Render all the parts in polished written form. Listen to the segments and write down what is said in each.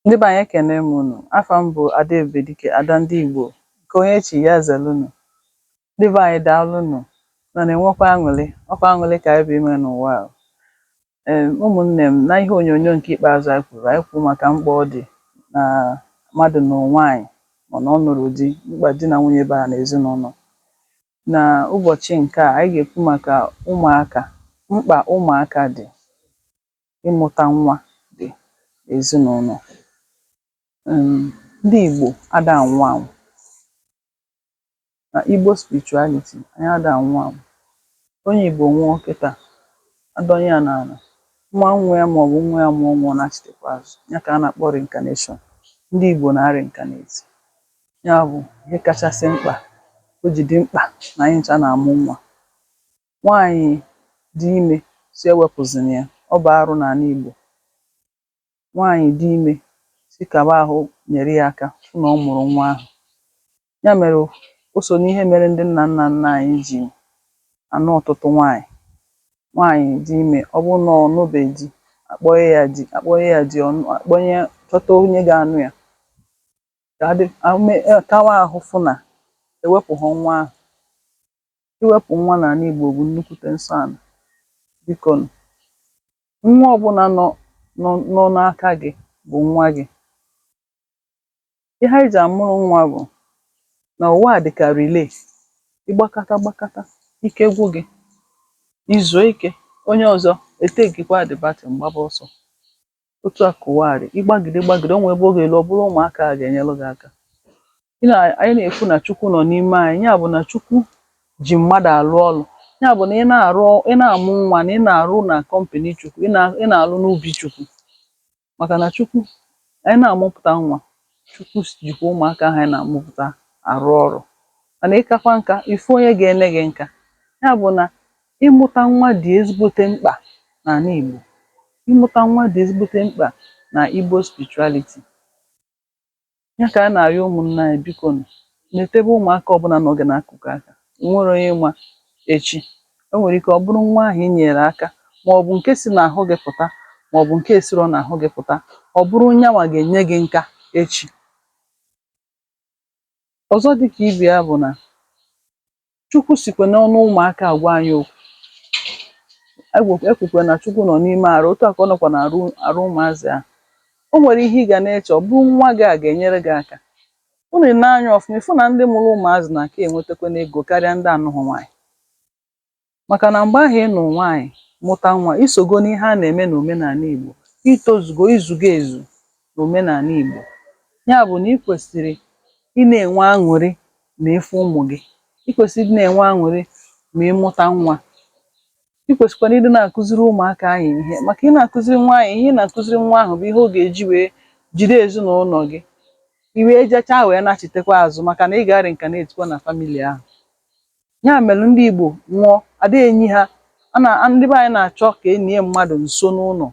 Ndị be anyị, ekene m unu. Afa m bụ Ada Ebubedike, Ada ndị Igbo, nke onye chi ya zelụnụ. Ndị be anyị, daalụnụ na na-enwekwa aṅụrị, ọkwa aṅụrị ka anyị bụ ime n'ụwa a. Ụmụnne m, na ihe onyonyo nke ikpeazụ anyị kwuru, anyị kwuru maka mkpa ọ dị na mmadụ na nwaanyị mana ọ nụrụ di, mkpa di na nwunye bara n'ezinụlọ. Na ụbọchị nke a, anyị ga-ekwu maka ụmụaka, mkpa ụmụaka dị, ịmụta nwa dị n'ezinụlọ. Ndị Igbo ada anwụ anwụ. Na Igbo spirituality, anyị ada anwụ anwụ. Onye Igbo nwụọ kịta, adọnye ya n'ala, nwa nwa ya maọbụ nwa ya mụọ nwa nachitekwa azụ ya, ka a na-akpọ reincarnation. Ndị Igbo na reincarnate. Ya bụ ihe kachasị mkpa o ji dị mkpa na anyị ncha na-amụ nwa. Nwaanyị dị ime si ewepụzina ya, ọ bụ arụ n'ala Igbo. Nwaanyị dị ime si kaba ahụ nyere ya aka fụ na ọ mụrụ nwa ahụ. Ya mere o so n'ihe mere ndị nna nna nna anyị ji anụ ọtụtụ nwaanyị. Nwaanyị dị ime, ọ bụrụ na ọ nụbeghị di, akpọnye ya di, akpọnye ya di, akpọnye, chọta onye ga-anụ ya, ka adị kawa ahụ fụ na ewepụghị nwa ahụ. Iwepụ nwa n'ala Igbo bụ nnukwute nsọ ala. Bikonu, nwa ọbụla nọ nọ nọ n'aka gị bụ nwa gị. Ihe anyị ji amụrụ nwa bụ na ụwa a dị ka relay. Ịgbakata gbakata, ike gwụ gị, izuo ike, onye ọzọ etekikwa the baton gbaba ọsọ. Otu a ka ụwa a dị. Ịgbagide gbagide, o nwee ebe ọ ga-elu, ọ bụrụ ụmụaka a ga-enyelụ gị aka. Anyị na-ekwu na Chukwu nọ n'ime anyị, ya bụ na Chukwu ji mmadụ alụ ọlụ. Ya bụ na ị na-arụ, ị na-amụ nwa, na ị na-arụ na company Chukwu, ị na-alụ n'ubi Chukwu, maka na Chukwu anyị na-amụpụta nwa, Chukwu jikwa ụmụaka ahụ anyị na-amụpụta arụ ọrụ. Mana ịkakwa nka, ifu onye ga-ene gị nka. Ya bụ na ịmụta nwa dị ezigbote mkpa n'ala Igbo. Ịmụta nwa dị ezigbote mkpa na Igbo spirituality. Ya ka a na-arịọ ụmụnne anyị, biko nụ, netebe ụmụaka ọbụla nọ gị n'akụkụ aka. O nwero onye ma echi. O nwere ike ọ bụrụ nwa ahụ i nyere aka, maọbụ nke si n'ahụ gị pụta, maọbụ nke esiro n'ahụ gị pụta, ọ bụrụ nyanwa ga-enye gị nka echi. Ọzọ dịka ibe ya bụ na Chukwu sikwa n'ọnụ ụmụaka agwa anyị okwu. Ekwukwe na Chukwu nọ n'ime arụ, otu a ka ọ nọkwa n'arụ arụ ụmụazị ahụ. O nwere ihe ị ga na-eche, ọ bụrụ nwa gị a ga-enyere gị aka. Unu nee anya ọfụma, ịfụ na ndị mụrụ ụmụazị na-aka enwetakwa n'ego karịa ndị anụghị nwaanyị, maka na mgbe ahụ ị nụ nwaanyị, mụta nwa, isogo n'ihe a na-eme n'omenala Igbo, itozugo, izugo ezu n'omenala Igbo. Ya bụ na ị kwesịrị ị na-enwe aṅụrị ma ịfụ ụmụ gị, ị kwesịrị ịdị na-enwe aṅụrị ma ịmụta nwa. Ị kwesịkwara ịdị na-akụziri ụmụaka ahụ ihe, maka ị na-akụziri nwa ahụ ihe, ị na-akụziri nwa ahụ bụ ihe ọ ga-eji wee jide ezinụlọ gị, i wee jechaa wee nachitekwa azụ, maka na ị ga-reincarnate kwa na family ahụ. Ya mere ndị Igbo nwụọ, adịghị enyi ha a na ndị be anyị na-achọ ka enyi mmadụ nso n'ụlọ.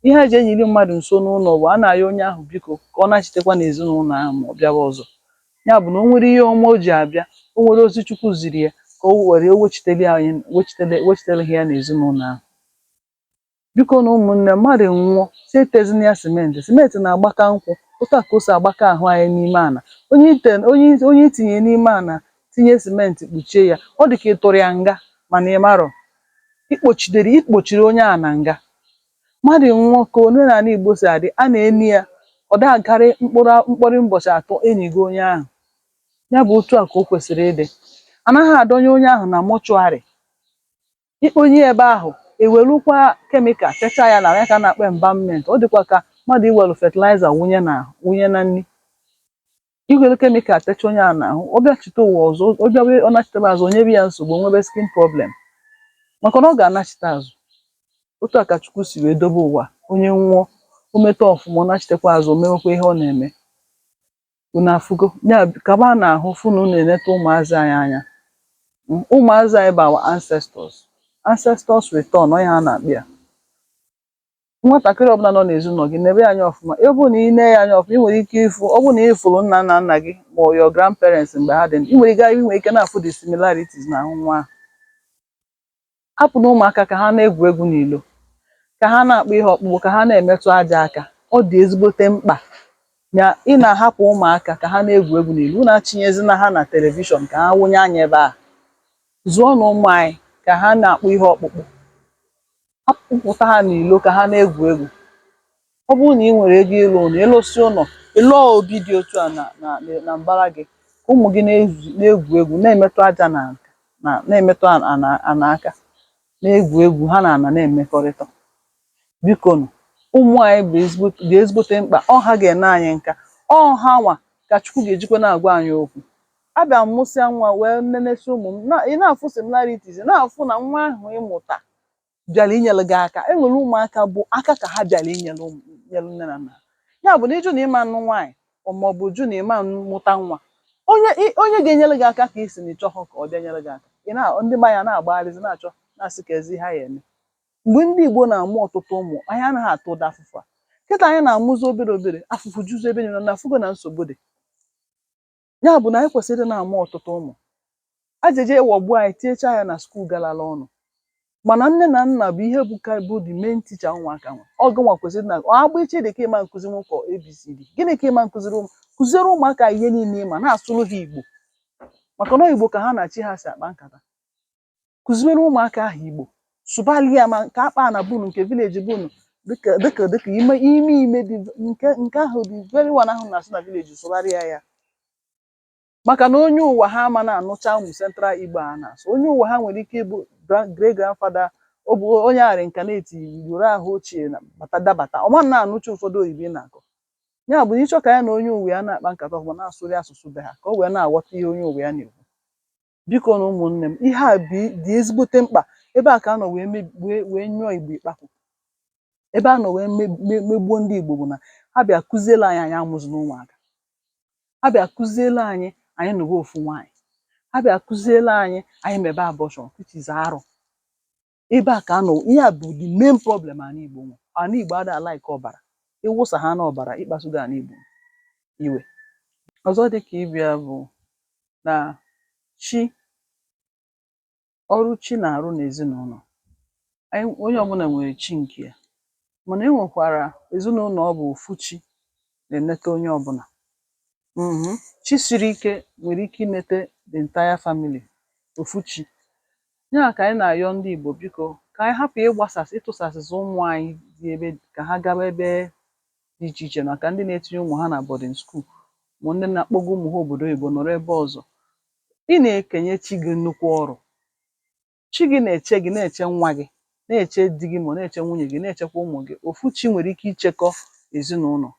Ihe eji enyiri mmadụ nso n'ụlọ bụ a na-ayọ onye ahụ, biko, ka ọ nachitekwa n'ezinụlọ ahụ ma ọ bịawa ọzọ. Ya bụ na o nwere ihe ọma o ji abịa, o nwere ozi Chukwu ziri ya ka o were wechitere anyị, wechitere wechitere ha ya n'ezinụlọ ahụ. Biko na ụmụnne, mmadụ nwụọ, si etezina ya simenti. Simenti na-agbaka nkwụ. Otu a ka o si agbaka ahụ anyị n'ime ana. Onye ite onye onye itinye n'ime ana, tinye simenti kpuchie ya, ọ dị ka ị tụrụ ya nga, mana ị marọ ikpochidere ikpochiri onye a na nga. Mmadụ nwụọ, ka omenala Igbo si adị, a na-eni ya, ọ da-akarị mkpụrụ mkpọrọ ụbọchị 3 enyigo onye ahụ. Ya bụ otu a ka o kwesịrị ịdị. Anaghị adọnye onye ahụ na mortuary, ikponye ya ebe ahụ, ewelukwa chemical techa ya na ya, ka a na-akpọ embalmment. Ọ dịkwa ka mmadụ iwelu fertilizer wụnye na wụnye na nri. Iwelu chemical techa onye ahụ n'ahụ, ọ bịachite ụwa ọzọ, ọ bịawa, ọ nachitebe azụ, o nyebe ya nsogbu, o nwebe skin problem, maka na ọ ga-anachite azụ. Otu a ka Chukwu si wee dobe ụwa. Onye nwụọ, o mete ọfụma, ọ nachitekwa azụ, o mewekwa ihe ọ na-eme. Unu afụgo ya? Kaba na-ahụ fụ na unu eneta ụmụazị anyị anya. Ụmụazị anyị bụ our ancestors. Ancestors return, ọ ya a na-akpọ ya. Nwatakịrị ọbụla nọ n'ezinụlọ gị, nebe ya anya ọfụma. Ọ bụrụ na ị nee ya anya ọfụma, ị nwere ike ịfụ, ọ bụrụ na ị fụrụ nna nna nna gị ma ọ your grandparents mgbe ha dị ndụ, ị nwere ike na-afụ the similarities n'ahụ nwa ahụ. Hapụ na ụmụaka ka ha na-egwu egwu n'ilo, ka ha na-akpụ ihe ọkpụkpụ, ka ha na-emetụ aja aka. Ọ dị ezigbote mkpa. Na ị na-ahapụ ụmụaka ka ha na-egwu egwu n'ilo, unu achinyezina ha na television ka ha wụnye anya ebe a. Zụọnụ ụmụ anyị ka ha na-akpụ ihe ọkpụkpụ, hapụpụta ha n'ilo ka ha na-egwu egwu. Ọ bụrụ na ị nwere ego ịlụ ụlọ, ịlụsị ụlọ, ịlụọ obi dị otu a na mbara gị, ka ụmụ gị na-egwu egwu, na-emetụ aja na na-emetụ ana aka, na-egwu egwu, ha na ana na-emekọrịta. Bikonu, ụmụ anyị bụ ezigbo dị ezigbote mkpa. Ọ ha ga-ene anyị nka, ọ ha nwa ka Chukwu ga-ejikwa na-agwa anyị okwu. Abịa m mụsịa nwa wee nenesi ụmụ m na ị na-afụ similarities, na-afụ na nwa ahụ ịmụta bịara inyere gị aka. E nwere ụmụaka bụ aka ka ha bịara inyere nyere nne na nna ha. Ya bụ na ịjụ na ịma nụ nwaanyị, maọbụ jụ na ịma mụta nwa, onye ga-enyere gị aka ka ị si na ịchọghọ ka ọ bịa nyere gị aka. Ị na ndị be anyị na-agbagharịzi na-achọ na-asị ka ezi ha ya eme. Mgbe ndị Igbo na-amụ ọtụtụ ụmụ, anyị anaghị atụ ụda afụfụ a. Kịta anyị na-amụzi obere obere, afụfụ juzu ebe niile na afụgo na nsogbu dị. Ya bụ na anyị kwesịrị ịdị na-amụ ọtụtụ ụmụ. Ajeje ghọgbuo anyị, tinyechaa ya na school galala ọnụ, mana nne na nna bụ ihe bụ the main teacher ụmụaka nwe. Ọ gịnwa kwesịrị na agba iche dị ka ịma nkụzi nwoke ABCD. Gịnị ka ịma nkụziri ụmụ? Kụziere ụmụaka ihe niile ịma, na-asụrụ ha Igbo, maka na Igbo ka ha na chi ha si akpa nkata. Kụziere ụmụaka ahụ Igbo, sụbali ya, ma nke akpa na bunu nke village bunu, dịka ime ime dị nke ahụ dị very one ahụ na-asụ na village, sụgharịa ya, maka na onye ụwa ha ama na-anụcha ụmụ central Igbo a na-asụ. Onye ụwa ha nwere ike ịbụ great grandfather, ọ bụ onye reincarnate were ahụ ochie na bata dabata, ọ ma na-anụcha ụfọdụ oyibo ị na-akọ. Ya bụ na ịchọ ka ya na onye ụwa ya na-akpa nkata ọfụma, na-asụrụ asụsụ be ha ka o wee na-aghọta ihe onye ụwa ya na-ekwu. Biko na ụmụnne m, ihe a bụ dị ezigbote mkpa. Ebe a ka a nọ wee nyụọ Igbo ịkpakwu, ebe a nọ wee megbuo ndị Igbo bụ na ha bịa kụziele anyị anyị amụzina ụmụaka. Ha bịa kụziele anyị anyị nụba ofu nwaanyị. Ha bịa kụziele anyị anyị mebe abortion, which is arụ. Ebe a ka a nọ, ihe a bụ the main problem ana Igbo nwe. Ana Igbo ada like ọbara. Ịwụsa ha n'ọbara, ịkpasugo ana Igbo iwe. Ọzọ dị ka ịbịa bụ na chi, ọrụ chi na-arụ n'ezinụlọ anyị, onye ọbụla nwere chi nke ya, mana e nwekwara ezinụlọ ọ bụ ofu chi na-enete onye ọbụla. Chi siri ike nwere ike inete the entire family, ofu chi ya. Ka anyị na-ayọ ndị Igbo, biko, ka anyị hapụ ịgbasasị, ịtụsasịsị ụmụ anyị dị ebe ka ha gaba ebe dị iche iche, maka ndị na-etinye ụmụ ha na boarding school, ma ndị na-akpọga ụmụ ha obodo oyibo nọrọ ebe ọzọ. Ị na-ekenye chi gị nnukwu ọrụ. Chi gị na-eche gị, na-eche nwa gị, na-eche di gị, ma na-eche nwunye gị, na-echekwa ụmụ gị. Ofu chi nwere ike ichekọ ezinụlọ.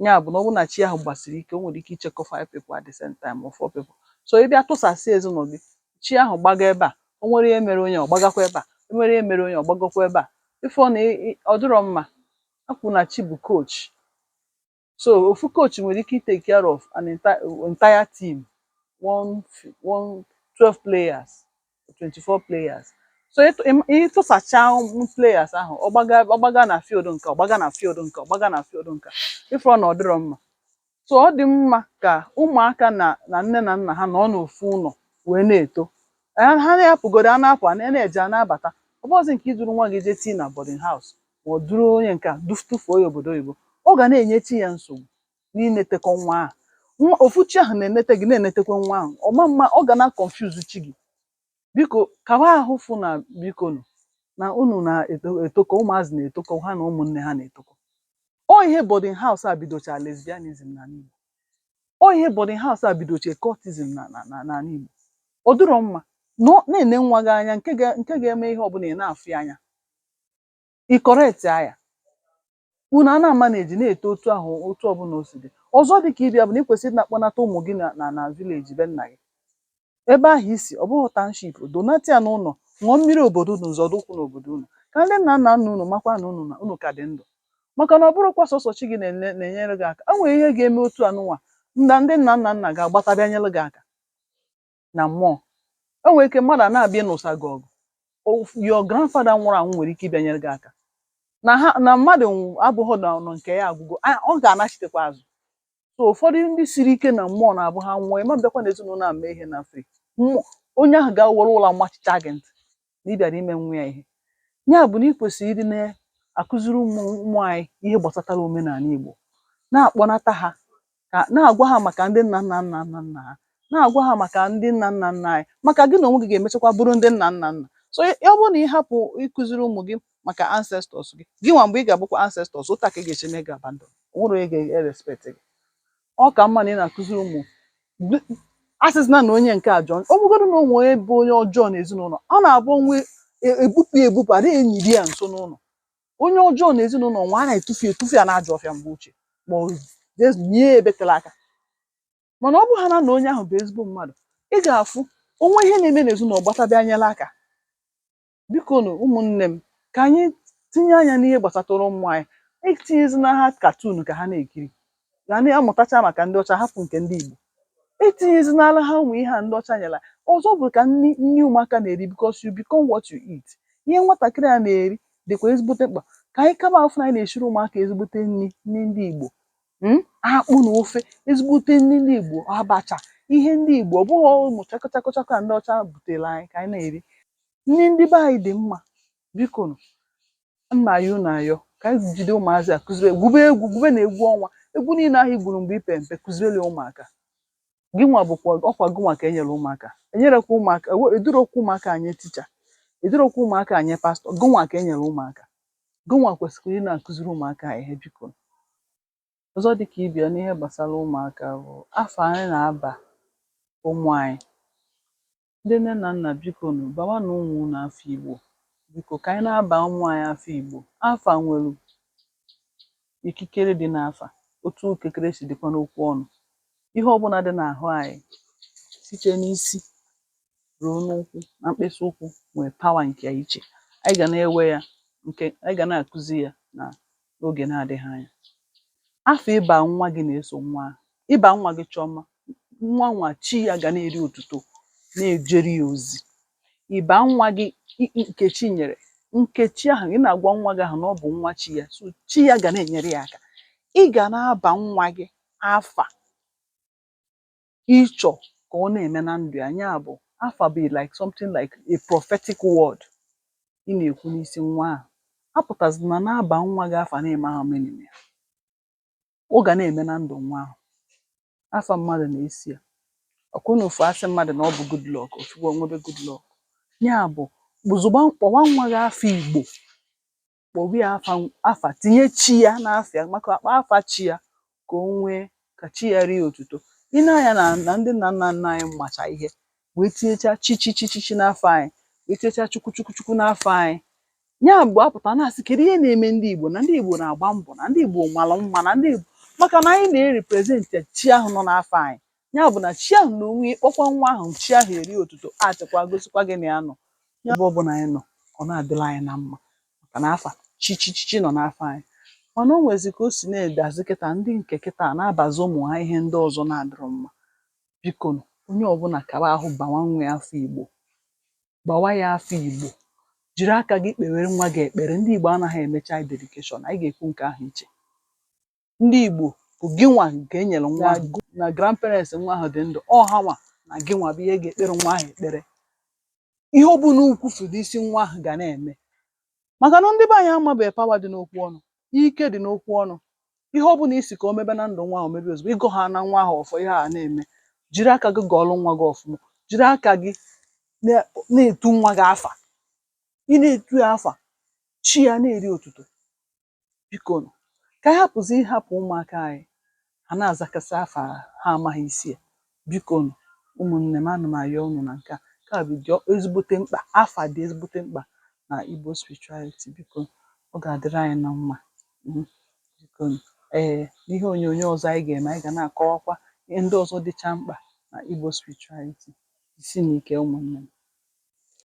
Ya bụ na ọ bụrụ na chi ahụ gbasiri ike, o nwere ike ichekọ five people at the same time or four people. So ị bịa tụsasị ezinụlọ gị, chi ahụ gbaga ebe a, o nwere ihe mere onye, ọ gbagakwa ebe a, o nwere ihe mere onye, ọ gbagokwa ebe a. Ife ọ na ọ dịrọ mma. A kwuru na chi bụ coach, so ofu coach nwere ike take care of an entire team, one 12 players, 24 players. So ịtụsacha ụmụ players ahụ, ọ gbaga na field nke, ọ gbaga na field nke, ọ gbaga na field nke, ife ọ na ọ dịrọ mma. So ọ dị mma ka ụmụaka na nne na nna ha nọ n'ofu ụlọ wee na-eto. Ha na-apụgodo, a na-apụ, a na-eje, a na-abata. Ọ bụghịzị nke iduru nwa gị jee tii na boarding house, ma ọ duru onye nke a tụfuo ya obodo oyibo, ọ ga na-enye chi ya nsogbu n'inetekọ nwa ahụ. Nwa ofu chi ahụ na-enete gị, na-enetekwa nwa ahụ ọma mma, ọ ga na confuse chi gị. Biko, kawa ahụ fụ na, biko nụ, na unu na-etokọ, ụmụazị na-etokọ, ha na ụmụnne ha na-etokọ. Ọ ihe boarding house a bidocha lesbianism n'ala Igbo. Ọ ihe boarding house a bidocha cultism na n'ala Igbo. Ọ dịrọ mma nọ na-ene nwa gị anya nke ga-eme ihe ọbụla ị na-afụ ya anya, ị correct ya. Unu a na-ama na-eji na-eto otu ahụ, otu ọbụla o si dị. Ọzọ dị ka ịbịa bụ na ị kwesịrị ịna-akpọnata ụmụ gị na village be nna gị, ebe ahụ isi. Ọ bụghị township, donata ya n'ụlọ, ṅụọ mmiri obodo unu, zọdọ ụkwụ n'obodo unu, ka ndị nna nna nna unu makwa na unu ka dị ndụ, maka na ọ bụrụkwa sọsọ chi gị na-enyere gị aka. O nwere ihe ga-eme otu anụnwa ndị nna nna nna ga-agbata bịa nyere gị aka na mmụọ. O nwere ike mmadụ a na-abịa ịnụsa gị ọgụ, your grandfather nwụrụ anwụ nwere ike ịbịa nyere gị aka. Na ha na mmadụ abụghị na nọ nke ya agwụgo, ọ ga-anachitekwa azụ. So ụfọdụ ndị siri ike na mmụọ na-abụ ha nwụọ, ịma bịakwa n'ezinụlọ a mee ihe na free mmụọ, onye ahụ ga-awere ụlọ machicha gị ntị na ị bịara ime nwa ya ihe. Ya bụ na ị kwesịrị ịdị na-akụziri ụmụ ụmụ anyị ihe gbasatara omenala Igbo. Na-akpọnata ha, ka na-agwa ha maka ndị nna nna nna nna nna ha, na-agwa ha maka ndị nna nna nna anyị, maka gị na onwe gị ga-emechakwa bụrụ ndị nna nna nna. So ọ bụrụ na ị hapụ ịkụziri ụmụ gị maka ancestors gị, gị nwa mgbe ị ga-abụkwa ancestors, otu a ka ị ga-esi mee gị abandon. O nwere onye ga-erespect gị. Ọ ka mma na ị na-akụziri ụmụ asịsịna na onye nke a jọọ. Ọ bụgodu na onwe onye bụ onye ọjọọ n'ezinụlọ, ọ na-abụ onwe ebupụ ya ebupụ, adịghị enyiri ya nso n'ụlọ. Onye ọjọọ n'ezinụlọ nwa, a na-etufu etufu ya n'ajọ ọfịa mgbe ochie, ma ọ jee nye ya ebe tere aka. Mana ọ bụ ha na onye ahụ bụ ezigbo mmadụ, ị ga-afụ onwe ihe na-eme n'ezinụlọ gbata bịa nyere aka. Biko nụ, ụmụnne m, ka anyị tinye anya n'ihe gbasatara ụmụ anyị. Etinyezina ha cartoon ka ha na-ekiri, ga na-amụtacha maka ndị ọcha, hapụ nke ndị Igbo. Etinyezinala ha ụmụ ihe a ndị ọcha nyere. Ọzọ bụ ka nni nni ụmụaka na-eri, because you become what you eat. Ihe nwatakịrị a na-eri dịkwa ezigbote mkpa. Ka anyị kaba afụ na anyị na-esiri ụmụaka ezigbote nni, nni ndị Igbo, akpụ na ofe, ezigbote nni ndị Igbo, abacha, ihe ndị Igbo. Ọ bụghị ụmụ chakọ chakọ chakọ a ndị ọcha butere anyị ka anyị na-eri. Nni ndị be anyị dị mma. Biko nụ, mma ya unu ayọ, ka anyị jide ụmụazị a, kụziere, gwube egwu, gwube na egwu ọnwa, egwu niile ahụ i gwuru mgbe i pe mpe, kụziere ya ụmụaka. Gị nwa bụkwa ọkwa gị nwa ka e nyere ụmụaka, enyerekwa ụmụaka, edurokwa ụmụaka anyị teacher, edurokwa ụmụaka anyị pastor. Gị nwa ka e nyere ụmụaka, gị nwa kwesịrị ị na-akụziri ụmụaka ihe. Biko, ọzọ dịka ịbịa n'ihe gbasara ụmụaka bụ afọ anyị na-aba ụmụ anyị. Ndị nne na nna, biko nụ, bawanụ ụmụ unu afọ Igbo. Biko, ka anyị na-aba ụmụ anyị afọ Igbo. Afa nwere ikikere dị n'afa, otu okekere si dịkwa n'okwu ọnụ. Ihe ọbụla dị n'ahụ anyị, site n'isi ruo n'ụkwụ na mkpịsị ụkwụ, nwere power nke ya iche. Anyị ga na-ewe ya nke anyị ga na-akụzi ya na n'oge na-adịghị anya. Afọ ịba nwa gị na-eso nwa ahụ. Ịba nwa gị Chiọma, nwa nwa chi ya ga na-eri otuto, na-ejere ya ozi. Ịba nwa gị Nkechi nyere Nkechi ahụ, ị na-agwa nwa gị ahụ na ọ bụ nwa chi ya, so chi ya ga na-enyere ya aka. Ị ga na-aba nwa gị afa ịchọ ka ọ na-eme na ndụ ya. Ya bụ afa bụ like something like a prophetic word ị na-ekwu n'isi nwa ahụ. Apụtazina na-aba nwa gị afa na-eme ahụ meaning ya ọ ga na-eme na ndụ nwa ahụ. Afa mmadụ na-esi ya ọkwa unu fụ, asị mmadụ na ọ bụ good luck, ofugo nwebe good luck. Ya bụ kpụzụgba, kpọwa nwa gị afa Igbo, kpọwa ya afa, afa tinye chi ya n'afa ya, maka akpa afa chi ya ka o nwee ka chi ya rie otuto. Ị na-anya na ndị nna nna nna anyị macha ihe wee tinyecha chi chi chi chi chi n'afọ anyị, wee tinyecha chukwu chukwu chukwu n'afọ anyị. Ya mgbe apụta na-asị, kedu ihe na-eme ndị Igbo, na ndị Igbo na-agba mbọ, na ndị Igbo malụ mma, na ndị Igbo, maka na anyị na-erepresent chi ahụ nọ n'afọ anyị. Ya bụ na chi ahụ na onwe ya kpọkwa nwa ahụ, chi ahụ eri otuto, achịkwa gosikwa gị na ya nọ ebe ọ bụla anyị nọ, ọ na-adịla anyị na mma, maka na afa chi chi chi chi nọ n'afọ anyị. Mana o nwezi ka o si na-edazi kịta, ndị nke kịta na-abazi ụmụ ha ihe ndị ọzọ na-adịrọ mma. Biko, onye ọbụla kaba ahụ bawa nwa ya afọ Igbo, gbawa ya afọ Igbo, jiri aka gị kpewere nwa gị ekpere. Ndị Igbo anaghị eme child dedication, anyị ga-ekwu nke ahụ iche. Ndị Igbo bụ gị nwa nke e nyere nwa ahụ, na grandparents nwa ahụ dị ndụ, ọ ha nwa na gị nwa bụ ihe ga-ekpere nwa ahụ ekpere. Ihe ọ bụla ukwu n'isi nwa ahụ ga na-eme, maka na ndị be anyị amabeghị power dị n'okwu ọnụ, ike dị n'okwu ọnụ. Ihe ọ bụla isi ka o mebe na ndụ nwa ahụ, mebe ozugbo ịgọ ha na nwa ahụ ọfọ. Ihe a na-eme, jiri aka gị gọọlụ nwa gị ọfụma, jiri aka gị na-etu nwa gị afa. Ị na-etu ya afa, chi ya na-eri otuto. Biko nụ, ka anyị hapụzi ịhapụ ụmụaka anyị ha na-azakasị afa ha amaghị isi ya. Biko nụ, ụmụnne m, ana m ayọ unu na nke a bụ dị ezigbote mkpa. Afa dị ezigbote mkpa na Igbo spirituality. Biko, ọ ga-adịrị anyị na mma. Biko nụ, ee, n'ihe onyonyo ọzọ anyị ga-eme, anyị ga na-akọwakwa ihe ndị ọzọ dịcha mkpa na Igbo spirituality. Isi n'ike, ụmụnne m.